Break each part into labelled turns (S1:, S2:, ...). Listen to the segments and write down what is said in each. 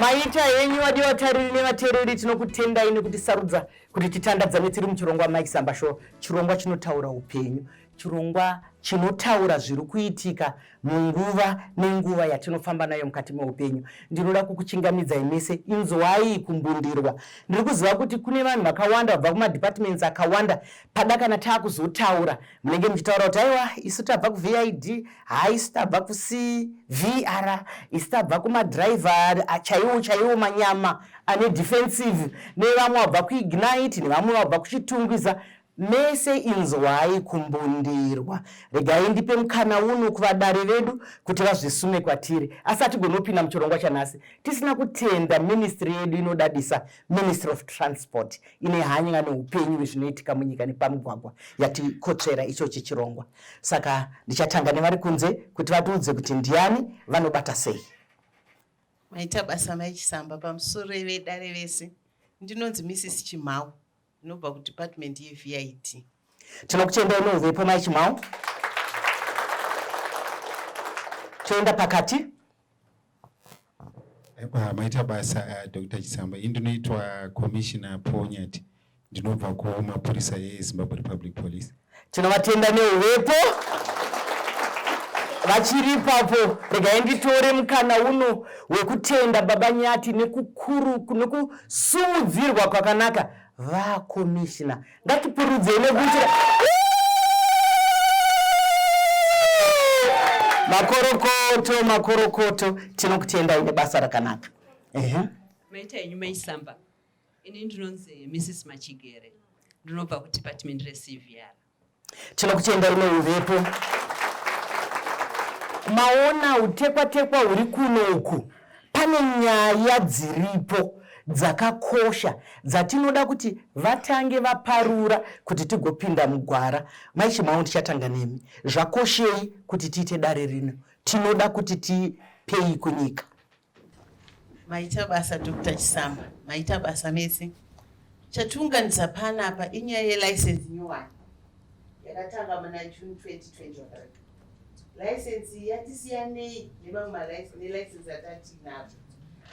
S1: Maita henyu vadiwa vatariri nevateereri, tinokutendai nekutisarudza kuti titandadzane tiri muchirongwa Mike Samba Show, chirongwa chinotaura upenyu, chirongwa chinotaura zviri kuitika munguva nenguva yatinofamba nayo mukati meupenyu. Ndinoda kukuchingamidzai mese, inzwai kumbundirwa. Ndiri kuziva kuti kune vanhu vakawanda vabva kumadepartments akawanda pada kana taakuzotaura munenge muchitaura kuti aiwa isu tabva kuVID, haa isu tabva kuCVR, isu tabva kumadriver chaiwo chaiwo manyama ane defensive, nevamwe vabva kuIgnite, nevamwe vabva kuChitungwiza. Mese inzwai kumbundirwa. Regai ndipe mukana uno kuvadare vedu kuti vazvisume kwatiri. Asi hatigoni kupinda muchirongwa chanhasi tisina kutenda ministry yedu inodadisa, Ministry of Transport, ine hanya neupenyu hwezvinoitika munyika nepamugwagwa yatikotsvera ichochi chirongwa. Saka ndichatanga nevari kunze kuti vatiudze kuti ndiani, vanobata sei.
S2: Maita basa Mai Chisamba, pamusoro vedare vese. Ndinonzi Mrs Chimhau. Ndinobva kudepartment yeVID.
S1: Tinokutendai neuvepo Mai Chimhau. Toenda pakati.
S3: Aiwa, maita basa Dr. Chisamba. Ini ndinoitwa Commissioner Paul Nyati. Ndinobva kumapurisa eZimbabwe Republic Police.
S1: Tinovatenda neuvepo vachiri ipapo. Regai nditore mukana uno wekutenda Baba Nyati nekukuru nekusumudzirwa kwakanaka vakomishina. Ngatipurudzei nekuitira makorokoto makorokoto. Tinokutendai nebasa rakanaka. Ehe.
S4: Maita henyu Mai Samba. Ini ndinonzi Mrs Machigere, ndinobva kudepartment reCVR.
S1: Tinokutenda ine uvepo. Maona utekwatekwa huri kuno uku, pane nyaya dziripo dzakakosha dzatinoda kuti vatange vaparura kuti tigopinda mugwara. Mai Chimau, ndichatanga nemi. Zvakoshei kuti tiite dare rino? Tinoda kuti tipei kunyika?
S2: Maita basa Dr. Chisamba, maita basa mese. Chatiunganidza panapa inyaya yelicense nyowani yakatanga muna June 2023. License iyi yatisiyanei nemamwe nelicense atatiinadzo.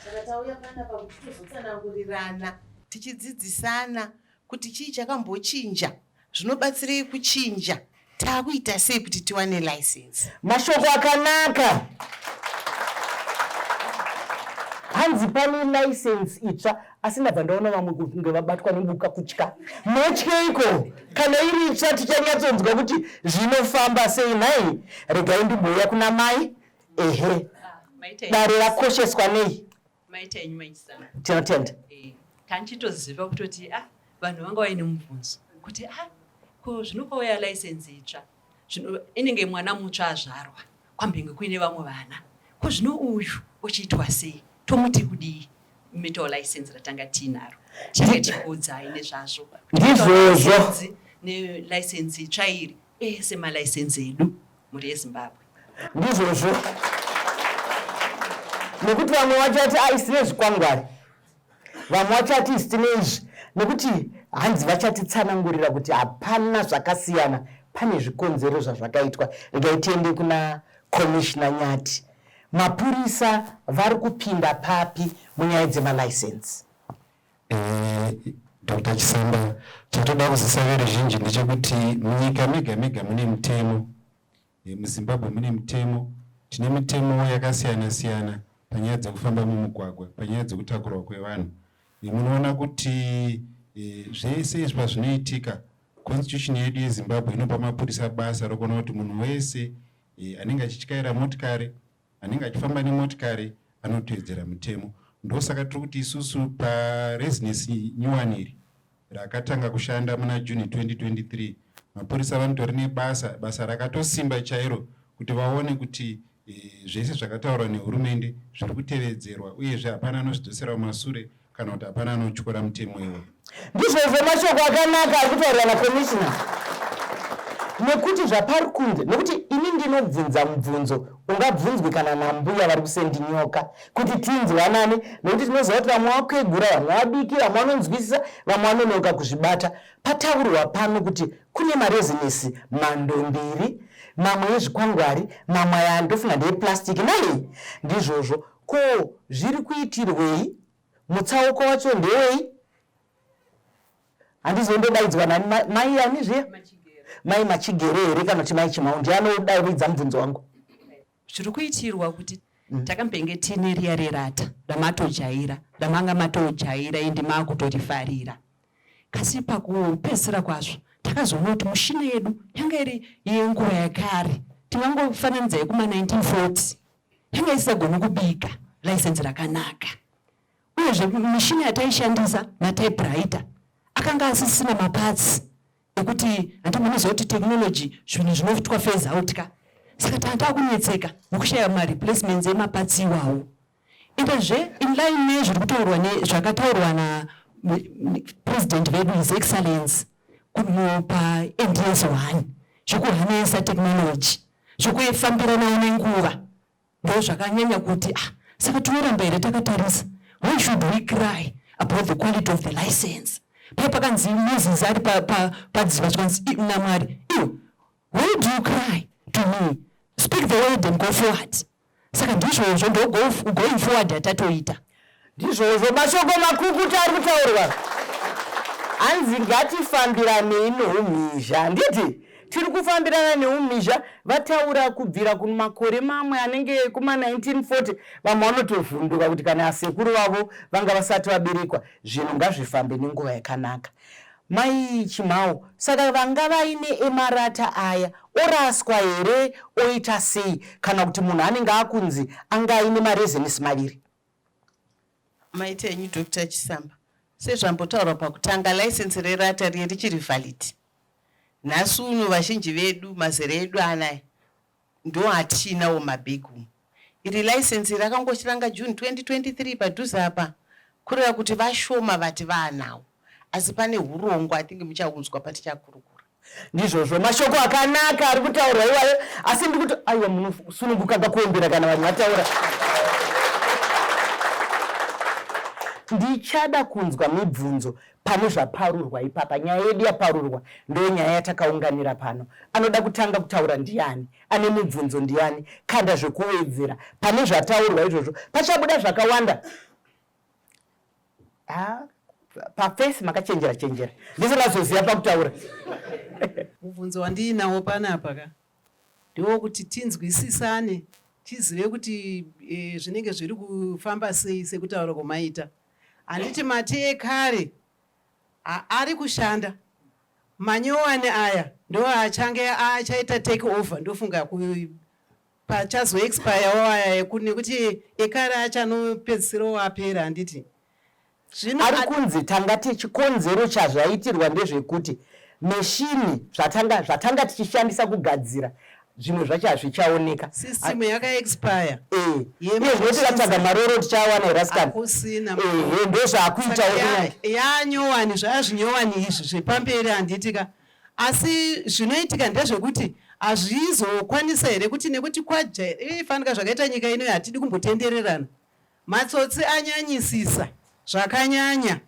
S2: Saka tauya panapa kuti tozotsanangurirana tichidzidzisana kuti chii chakambochinja, zvinobatsirei kuchinja, taakuita sei kuti tiwane license.
S1: Mashoko akanaka. Hanzi pane license itsva, asi ndabva ndaona vamwe kunge vabatwa nebuka kutya. Motyeiko? Kana iri itsva tichanyatsonzwa kuti zvinofamba sei nhai. Regai ndimbouya kuna mai. Ehe. Dare rakosheswa nei?
S4: Maita henyu maisana.
S1: Tinotenda.
S4: Tanchitoziva kutoti vanhu vanga vaine mubvunzo kuti ko zvino kwauya license itsva, zvino inenge mwana mutsva azvarwa, kwambenge kuine vamwe vana, ko zvino uyu ochiitwa sei, tomuti kudii? Metal license ratanga tiinaro tinge tikuudzai nezvazvo.
S1: Ndizvozvo.
S4: Nelicense itsva iri ese malicense edu mhuri yeZimbabwe.
S1: Ndizvozvo, nekuti vamwe vachati isi nezvikwangwari, vamwe vachati isi tine izvi, nekuti hanzi vachatitsanangurira kuti hapana zvakasiyana, pane zvikonzero zvazvakaitwa. Regai tiende kuna Commissioner Nyati. Mapurisa vari kupinda papi munyaya dzemalicense?
S3: Dr. Chisamba, chatoda kuzivisa veruzhinji ndechekuti munyika mega mega mune mutemo. MuZimbabwe mune mutemo. Tine mitemo yakasiyana siyana panyaya dzekufamba mumugwagwa, panyaya dzekutakurwa kwevanhu. Munoona kuti zvese izvi pazvinoitika, constitution yedu yeZimbabwe inopa mapurisa basa rokuona kuti munhu wese anenge achityaira motikari, anenge achifamba nemotikari anotevedzera mutemo. Ndosaka tiri kuti isusu parezinesi nyuwani iri rakatanga kushanda muna June 2023, mapurisa vanotori nebasa, basa rakatosimba chairo kuti vaone kuti zvese zvakataurwa nehurumende zviri kutevedzerwa, uyezve hapana anozvidzosera mumasure kana kuti hapana anotyora mutemo iwoyo.
S1: Ndizvozvo mashoko akanaka ari kutaurwa nakomishina, nekuti zvapari kunze, nekuti ini ndinobvunza mubvunzo ungabvunzwe kana nambuya vari kusendinyoka kuti tinzwanane, nekuti tinoziva kuti vamwe vakwegura, vamwe vadiki, vamwe vanonzwisisa, vamwe vanonoka kuzvibata. Pataurwa pano kuti kune marezinesi mhando mbiri, mamwe ezvikwangwari, mamwe aya ndofunga ndeeplastic. Nai ndizvozvo. Ko zviri kuitirwei? Mutsauko wacho ndewei? Handizondodaidzwa nani mai ani zviya? Mai Machigere here kana kuti mai Chimau? Ndiye anodavidza mubvunzo wangu.
S4: Zviri kuitirwa kuti mm. takambenge tiine riya rerata ramatojaira ramanga matojaira ende maakutorifarira kasi pakupedzisira kwazvo takazoona kuti mushina yedu yanga iri yenguva yakare tingangofananidza yekuma 1940 yanga isisagoni kubika license rakanaka uyezve mishina yataishandisa matypewriter akanga asisina mapatsi ekuti hanti munoziva kuti technology zvinhu zvinoitwa phase out ka saka tanga takunetseka nekushaya mareplacements emapatsi iwawo endezve inline nezviri kutaurwa nezvakataurwa napresident vedu his excellence paNDS 1 zvekuhanesa technology zvekufambiranawo nenguva Ndozvakanyanya kuti ah, saka tinoramba here takatarisa? Why should we cry about the quality of the license? Paye pakanzi Moses ari padziva zvikanzi naMwari, iwe why do you cry to me? Speak the word and go forward. Saka ndizvozvo ndo going forward yatatoita.
S1: Ndizvozvo mashoko makukutu ari kutaurwa. Hanzi ngatifambiranei noumhizha handiti? Tiri kufambirana neumhizha vataura kubvira kumakore mamwe anenge kuma 1940 vamwe vanotovhunduka kuti kana asekuru vavo vanga vasati vaberekwa zvinhu ngazvifambe nenguva yakanaka. Mai Chimhau saka vanga vaine emarata aya oraswa here oita sei kana kuti munhu anenge akunzi anga aine marezenisi maviri?
S2: Maita henyu Doctor Chisamba. Sezvambotaurwa pakutanga, license rerata riye richiri valid. Nhasi uno vazhinji vedu mazera edu anaya ndo atiinawo mumabhegi umu. Iri license rakangochiranga June 2023 padhuze apa kureva kuti vashoma vati vaanawo. Asi pane hurongwa I think muchaunzwa patichakurukura.
S1: Ndizvozvo mashoko akanaka ari kutaurwa iwayo asi ndikuti aiwa munosununguka kakuombera kana vanhu vataura. Ndichada kunzwa mibvunzo pane zvaparurwa ipapa. Nyaya yedu yaparurwa ndo nyaya yatakaunganira pano. Anoda kutanga kutaura ndiani? Ane mibvunzo ndiani? Kanda zvekuwedzera pane zvataurwa izvozvo. Pachabuda zvakawanda. Ah, pafesi makachenjera chenjera ndisingazoziva pakutaura.
S5: Mubvunzo wandiinawo panapa ka ndewokuti tinzwisisane tizive kuti e, zvinenge zviri kufamba sei sekutaura kwamaita. Handiti mati ekare ari kushanda manyowani aya ndo achange achaita take over ndofunga pachazoexpirewo aya nekuti ekare achanopedzisirawo apera handiti
S1: Zvino ari kunzi tanga tichikonzero chazvaitirwa ndezvekuti meshini zvatanga zvatanga tichishandisa kugadzira zvimwe zvacho hazvichaoneka.
S5: System yaka expire.
S1: Eh. Iye zvino tikatsvaga maroro tichawana here asikana?
S5: Hakusina.
S1: Eh, ndozvaakuitawo kunyange.
S5: Yanyowani zvazvinyowani izvi zvepamberi handiti ka. Asi zvinoitika ndezvekuti hazvizokwanisa here kuti nekuti kwaja fanika zvakaita nyika ino hatidi kumbotendererana. Matsotsi anyanyisisa zvakanyanya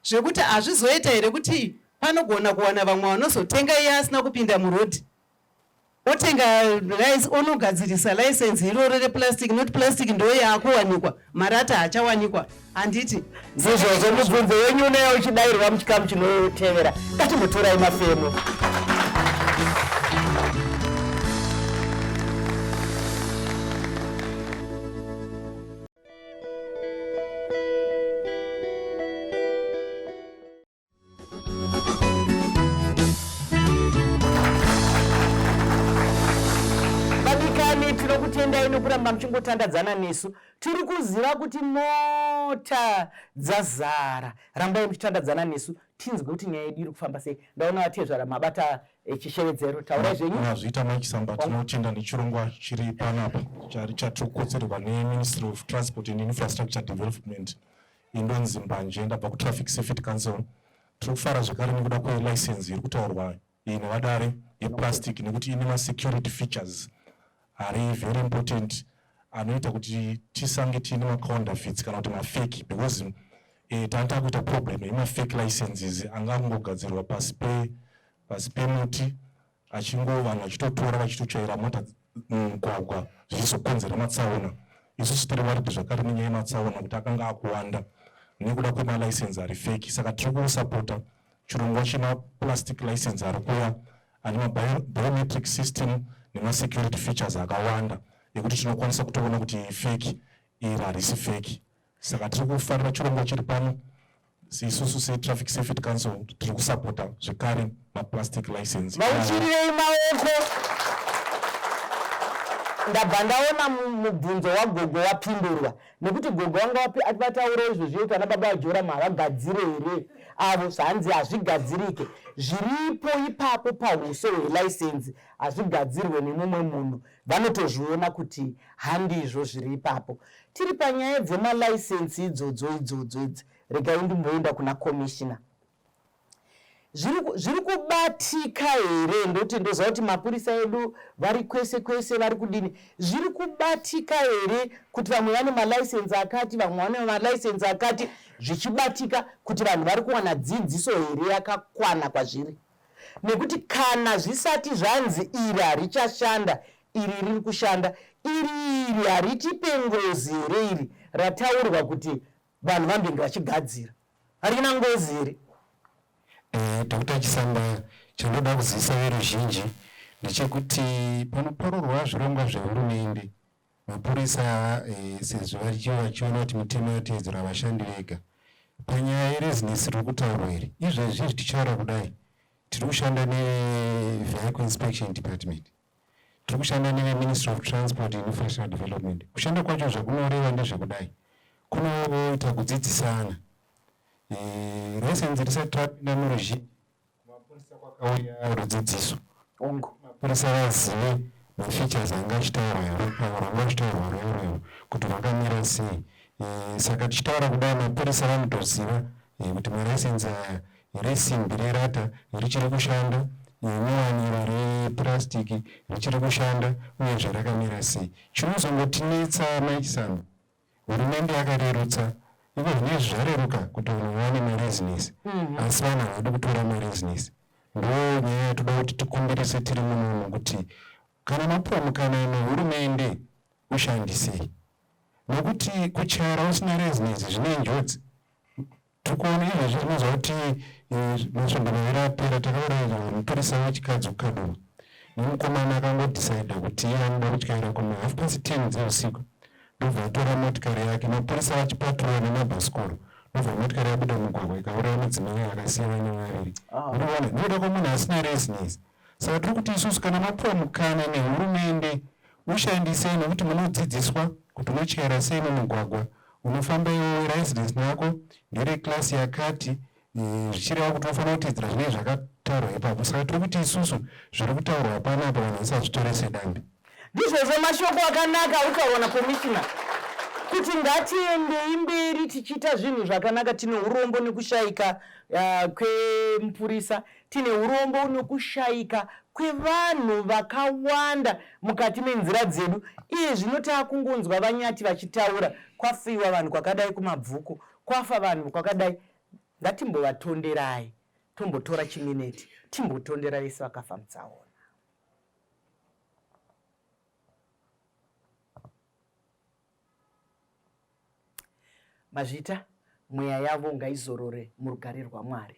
S5: zvekuti hazvizoita here kuti panogona kuwana vamwe vanozotenga iye asina kupinda muroad otenga onogadzirisa license iroro replastic not plastic ndo yaakuwanikwa marata haachawanikwa handiti
S1: ndizvozvo mubvunzo wenyu unouya uchidairwa muchikamu chinotevera ngatimbotorai mafemo Vadikani, tinokutendai nokuramba muchingotandadzana nesu. Tiri kuziva kuti mota dzazara. Rambai muchitandadzana nesu tinzwe kuti nyaya yedu iri kufamba sei. Ndaona vatezvara mabata eh, chishevedzero. Taurai zvenyu.
S6: Mazviita Mai Chisamba, tinotenda nechirongwa chiri panapa chari chatiri neMinistry of Transport and Infrastructure Development indonzi Mbanje, ndabva kuTraffic Safety Council. Tiri kufara zvekare nekuda kwelicense iri kutaurwa iyi nevadare yeplastic nekuti ine masecurity features ari very important anoita kuti tisange tiine macounterfeits kana kuti mafake because eh, tanga takuita problem yemafake licenses anga akungogadzirwa pasi pe pasi pemuti achingo vanhu vachitotora vachitochaira mota mumugwagwa zvichizokonzera matsaona. Isusu tiri worried zvakare nenyaya yematsaona kuti akanga akuwanda nekuda kwemalicense ari fake, saka tiri kusapota chirongwa chemaplastic license ari kuya ane mabiometric system nemasecurity features akawanda ekuti tinokwanisa kutoona kuti iyi fake, iri harisi fake. Saka tiri kufarira chirongwa chiri pano. Isusu seTraffic Safety Council tiri kusapota zvekare maplastic license.
S1: Vauchirirei maoko. Ndabva ndaona mubvunzo wagogo wapindurwa, nekuti gogo vanga vataura izvozvi kuti ana baba vaJoram havagadzire here avo, zvanzi hazvigadzirike zviripo ipapo pauso hwelicense, hazvigadzirwe nemumwe munhu, vanotozviona kuti handizvo zviri ipapo. Tiri panyaya dzemalicense idzodzo idzodzo idzi, regai ndimboenda kuna komishina. Zviri kubatika here? Ndoti ndoziva kuti mapurisa edu vari kwese kwese, vari kudini? Zviri kubatika here kuti vamwe vane malicense akati, vamwe vane malicense akati, zvichibatika kuti vanhu vari kuwana dzidziso here yakakwana kwazviri? Nekuti kana zvisati zvanzi iri harichashanda, iri riri kushanda, iri iri haritipe ngozi here? Iri rataurwa kuti vanhu vambenge vachigadzira harina ngozi here?
S3: Dr Chisamba, chandoda kuzivisa veruzhinji ndechekuti panoparurwa zvirongwa zvehurumende, mapurisa sezvo vachiona kuti mitemo yateedzerwa, vashandi vega. Panyaya yerezinesi riri kutaurwa iri, izvezvi tichaura kudai, tiri kushanda nevehicle inspection department, tiri kushanda neveMinistry of Transport and Infrastructure Development. Kushanda kwacho zvakunoreva ndezvekudai, kunoita kudzidzisana. Resenzi risati rapinda muruzhinji, kumapurisa kwakauya rudzidziso, mapurisa vazive mafeatures anga achitaurwa, rwanga achitaurwa rweurwewo kuti rwakamira sei. Saka tichitaura kudai, mapurisa vanotoziva kuti malicense aya, resimbi rerata richiri kushanda, nyowani repurasitiki richiri kushanda, uyezve rakamira sei. Chinozongotinetsa, maichisamba, hurumende yakarerutsa. Iko zvinezvi zvareruka kuti vanhu vawane marezinesi, asi vanhu havadi kutora marezinesi. Ndo nyaya yatoda kuti tikumbirise tiri munomu, kuti kana mapuwa mukana nehurumende, ushandisei, nekuti kuchaira usina rezinesi zvine njodzi. Tiri kuona izvezvi, tinoziva kuti masvondo 2 apera takaurayirwa mupurisa wechikadzi kuKadoma nemukomana akangodhisaidha kuti iye anoda kutyaira kuma 10:30 dzeusiku, ndobva atora motikari yake, mapurisa vachipatrora nemabhasikoro, ndobva motikari yabuda mugwagwa ikauraya mudzimai akasiya vana vaviri. Uriona, nekuda kwemunhu asina rezinesi. Saka tiri kuti isusu, kana mapuwa mukana nehurumende, ushandisei, nekuti munodzidziswa kuti unotyaira sei mumugwagwa. Unofamba iwewe, residence yako ndereclass yakati, zvichireva kuti unofanira kuteedzera zvinenge zvakataurwa ipapo. Saka tiri kuti isusu zviri kutaurwa panapa, vanhu vasazvitore sedambe.
S1: Ndizvozvo, mashoko akanaka autaurwa nakomishina kuti ngatiendei mberi tichiita zvinhu zvakanaka. Tine urombo nekushayika kwemupurisa, tine urombo nekushayika kwevanhu vakawanda mukati menzira dzedu. Iye zvino taakungonzwa vanyati vachitaura kwafiwa vanhu kwakadai, kuMabvuku kwafa vanhu kwakadai. Ngatimbovatonderai, tombotora chimineti timbotondera vese vakafa mutsaona. Mazvita, mweya yavo ngaizorore murugare rwaMwari.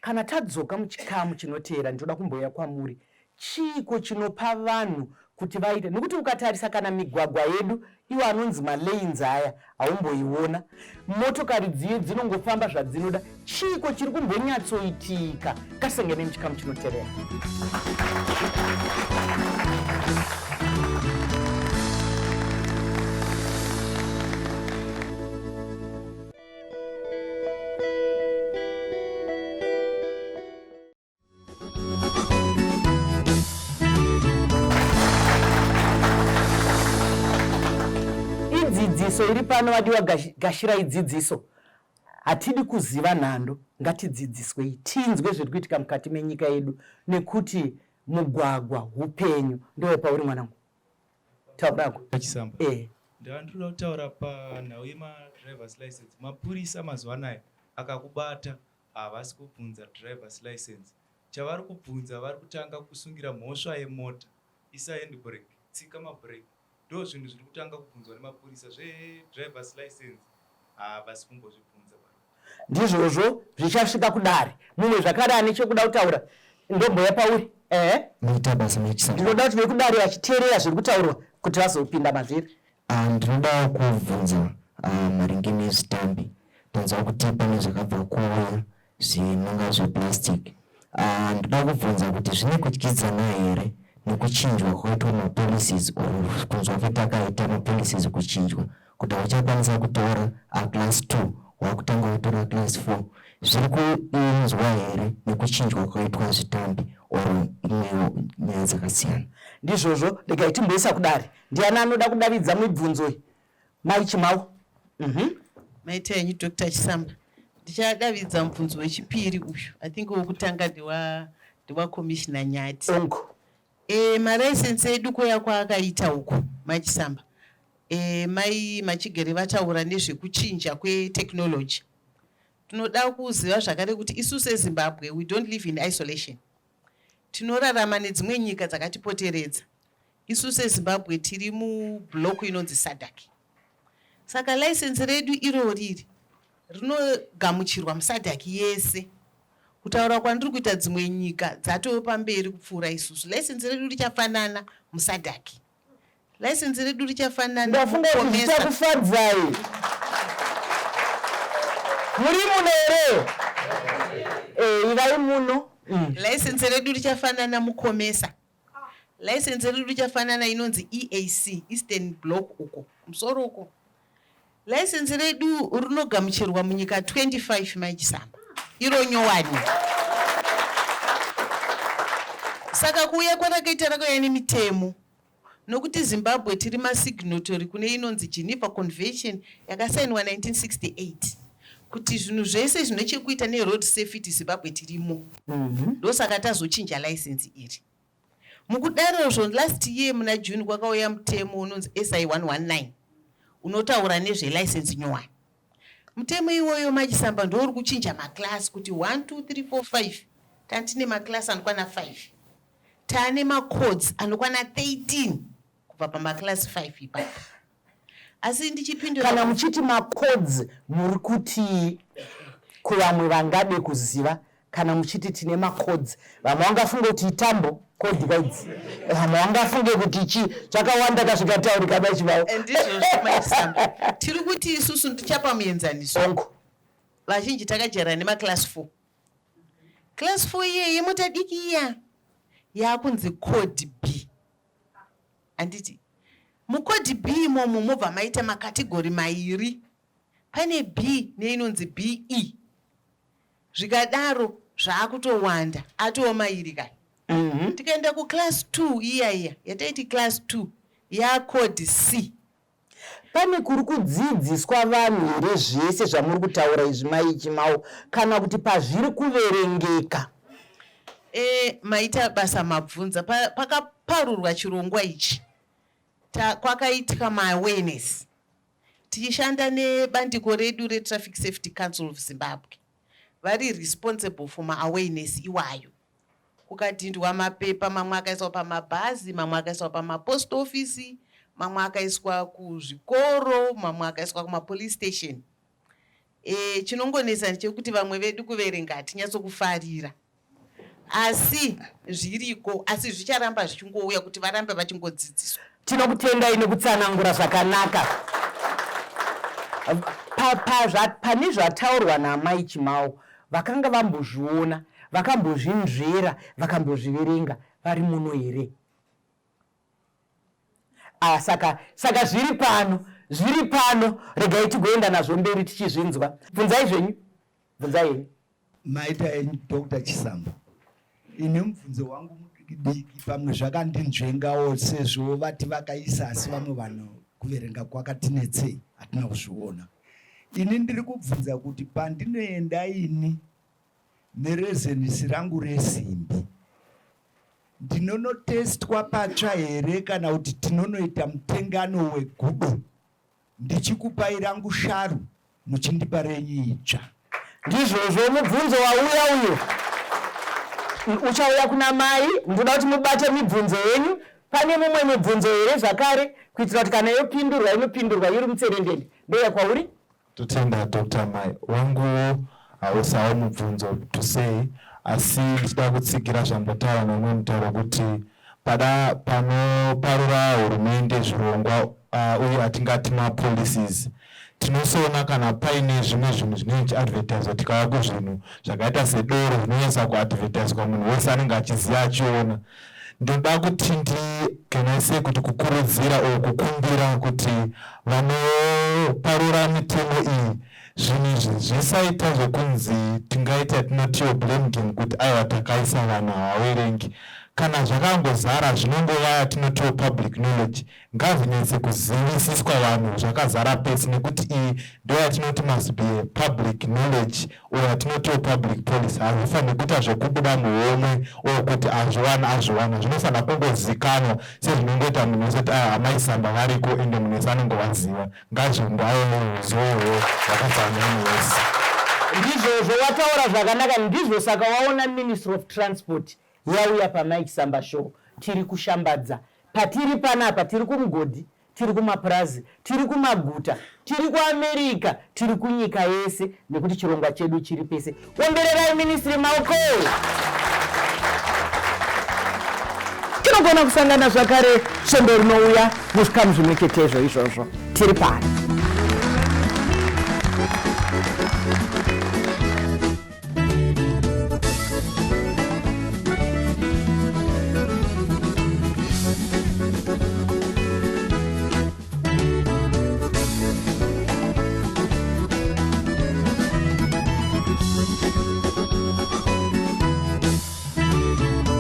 S1: Kana tadzoka muchikamu chinoteera, ndinoda kumboya kwamuri. Chiiko chinopa vanhu kuti vaite? Nekuti ukatarisa kana migwagwa yedu, iwo anonzi malanes aya, haumboiona motokari dziye dzinongofamba zvadzinoda. Chiiko chiri kumbonyatsoitika? Ngatisangane muchikamu chinotevera. Idzidziso iri pano, vadiwa, gashirai dzidziso. Hatidi kuziva nhando, ngatidzidziswei tinzwe zviri kuitika mukati menyika yedu, nekuti mugwagwa upenyu. Ndiwe pauri, mwanangu, taurako.
S7: Chisamba, ndandinoda kutaura panhau yemadrivers license. Mapurisa mazuva anaya akakubata, havasi kubvunza drivers license. Chavari kubvunza, vari kutanga kusungira mhosva yemota: isa handbrake, tsika mabrake. Ndo zvinhu zviri kutanga kubvunzwa nemapurisa zvedrivers license havasi kumbozvibvunza.
S1: Ndizvozvo zvichasvika kudare. Mumwe zvakare ane chekuda kutaura ndomboya pauri. Ehe.
S8: Maita basa maitisa.
S1: Ndinoda kuti vekudare vachiteerera zviri kutaurwa kuti vazopinda mazviri.
S8: Ah, ndinoda kubvunza ah, maringe nezvitambi. Tanzwa kuti pane zvakabva kuuya zvinonga zveplastic. Ah, ndoda kubvunza kuti zvine kudyidzana here nekuchinjwa kwakaitwa mapolicies or kunzwa kwetakaita mapolicies kuchinjwa kuti hauchakwanisa kutora aclass 2 wakutanga kutora class 4 zviri kuunzwa here nekuchinjwa kwakaitwa zvitambi or imwewo nyaya dzakasiyana.
S1: Ndizvozvo, regai timboisa kudare. Ndiani anoda kudavidza mibvunzo iyi? Mai Chimau. Mhm.
S2: Maita henyu Dr Chisamba. Ndichadavidza mubvunzo wechipiri uyu. I think wokutanga ndewa ndewaCommissioner Nyati.
S1: Ongo.
S2: E, malicense edu kuya kwaakaita uku Mai Chisamba. E, mai Machigere vataura nezvekuchinja kwetechnology. Tinoda kuziva zvakare kuti isu seZimbabwe we don't live in isolation. Tinorarama nedzimwe nyika dzakatipoteredza. Isu seZimbabwe tiri mublock inonzi SADC. Saka license redu irori iri rinogamuchirwa muSADC yese. Kutaura kwandiri kuita dzimwe nyika dzatove pamberi kupfuura isusu. License redu richafanana muSADC. License redu richafanana
S1: Ndafunga kuti
S2: muCOMESA.
S1: zvichakufadzai. Muri muno here? Eh, ivai muno.
S2: License redu richafanana muCOMESA. License redu richafanana inonzi EAC, Eastern Bloc uko, kumusoro uko. License redu rinogamuchirwa munyika 25 Mai Chisamba. Iro nyowani. Saka kuuya kwarakaita rakauya nemitemo. Nokuti Zimbabwe tiri masignatory kune inonzi Geneva Convention yakasainwa 1968 kuti zvinhu zvese zvine chekuita neroad safety Zimbabwe tirimo. Ndosaka tazochinja license iri. Mukudarozvo last year muna June kwakauya mutemo unonzi SI 119 unotaura nezvelicense nyowani. Mutemo iwoyo Machisamba ndouri kuchinja maclass kuti 1, 2, 3, 4, 5 tantine maclass anokwana 5. Taane macodes anokwana 13 kubva pamaclass 5 ipapo. Asi ndichipindura
S1: Kana muchiti macodes muri kutii kuvamwe vangade kuziva? Kana muchiti tine macodes vamwe vangafunge kuti itambo code kaidzi, vamwe vangafunge kuti chii, zvakawanda kazvikataurika Mai Chivao.
S2: Ndizvozvo Mai Chisamba. Tiri kuti isusu ndichapa muenzaniso.
S1: Hongu.
S2: Vazhinji takajaira nemaclass 4. Class 4 iye yemota diki iya yakunzi code B. Handiti mucode B imomo mobva maita makategori mairi. Pane B neinonzi BE. Zvikadaro zvakutowanda atoo mairi kani. Tikaenda kuclass 2 iya iya yataiti class 2 yacode C.
S1: Pane kuri kudzidziswa vanhu here zvese zvamuri kutaura izvi Mai Chimau, kana kuti pazviri kuverengeka?
S2: E, maita basa mabvunza. Pakaparurwa chirongwa ichi kwakaitwa maawareness tichishanda nebandiko redu reTraffic Safety Council of Zimbabwe. Vari responsible for maawareness iwayo. Kukadhindwa mapepa, mamwe akaiswa pamabhazi, mamwe akaiswa pamapost office, mamwe akaiswa kuzvikoro, mamwe akaiswa kumapolice station. E, chinongonetsa ndechekuti vamwe vedu kuverenga hatinyatsokufarira. Asi zviriko, asi zvicharamba zvichingouya kuti varambe vachingodzidziswa.
S1: Tinokutendai nekutsanangura zvakanaka. Pane zvataurwa naAmai Chimau, vakanga vambozviona, vakambozvinzvera, vakambozviverenga vari muno here? Ah, saka zviri pano, zviri pano, regai tigoenda nazvo mberi tichizvinzwa. Bvunzai zvenyu, bvunzai henyu.
S9: Maita henyu Dr. Chisamba. Ini mubvunzo wangu mudiki pamwe zvakandinzvengawo sezvo vati vakaisa asi vamwe vanhu kuverenga kwakatinetsei hatina kuzviona. Ini ndiri kubvunza kuti pandinoenda ini nerezenisi rangu resimbi ndinonotestwa patsva here kana kuti tinonoita mutengano wegudo ndichikupai rangu sharu muchindipa renyu itsva?
S1: Ndizvozvo, mubvunzo wauya uyu uchauya kuna mai. Ndoda kuti mubate mibvunzo yenyu. Pane mumwe mubvunzo here zvakare kuitira kuti kana yopindurwa inopindurwa iri mutserendende? Ndouya kwauri.
S3: Totenda Doctor Mai wangu hausawo mubvunzo to say asi ndichida kutsigira zvambotaura neumwe mutauro kuti pada panoparura hurumende zvirongwa uye atingati mapolicies tinosoona kana paine zvimwe zvinhu zvinenge zvichiadvertiswa tikauya kuzvinhu zvakaita sedoro zvinonyatsa kuadvertiswa munhu wese anenge achiziva achiona Ndoda kuti ndi can I say kuti kukurudzira or kukumbira kuti vanoparura mitemo iyi zvinhu izvi zvisaita zvekunzi tingaita tinotiwo blame game kuti aiwa takaisa vanhu havaverengi kana zvakangozara zvinongova yatinotiwo public knowledge Ngazvinyatse kuzivisiswa vanhu zvakazara pese nekuti iyi ndoyatinoti must be a public knowledge or yatinotiwo public policy. Hazvifanirwi kuita zvekubuda muhomwe or kuti azviwana azviwana. Zvinofanira kungozikanwa sezvinongoita munhu wese kuti aya amai Samba variko ende munhu wese anongovaziva. Ngazvingovawo ruzivo rwakadzama nemunhu wese.
S1: Ndizvozvo wataura zvakanaka ndizvo saka waona Ministry of Transport yauya paMike Samba Show tiri kushambadza patiri panapa tiri kumugodhi tiri kumapurazi tiri kumaguta tiri kuamerica tiri kunyika yese nekuti chirongwa chedu chiri pese ombererai ministry maoko tinogona kusangana zvakare svondo rinouya muzvikamu zvimwe chetezvo izvozvo tiri pano.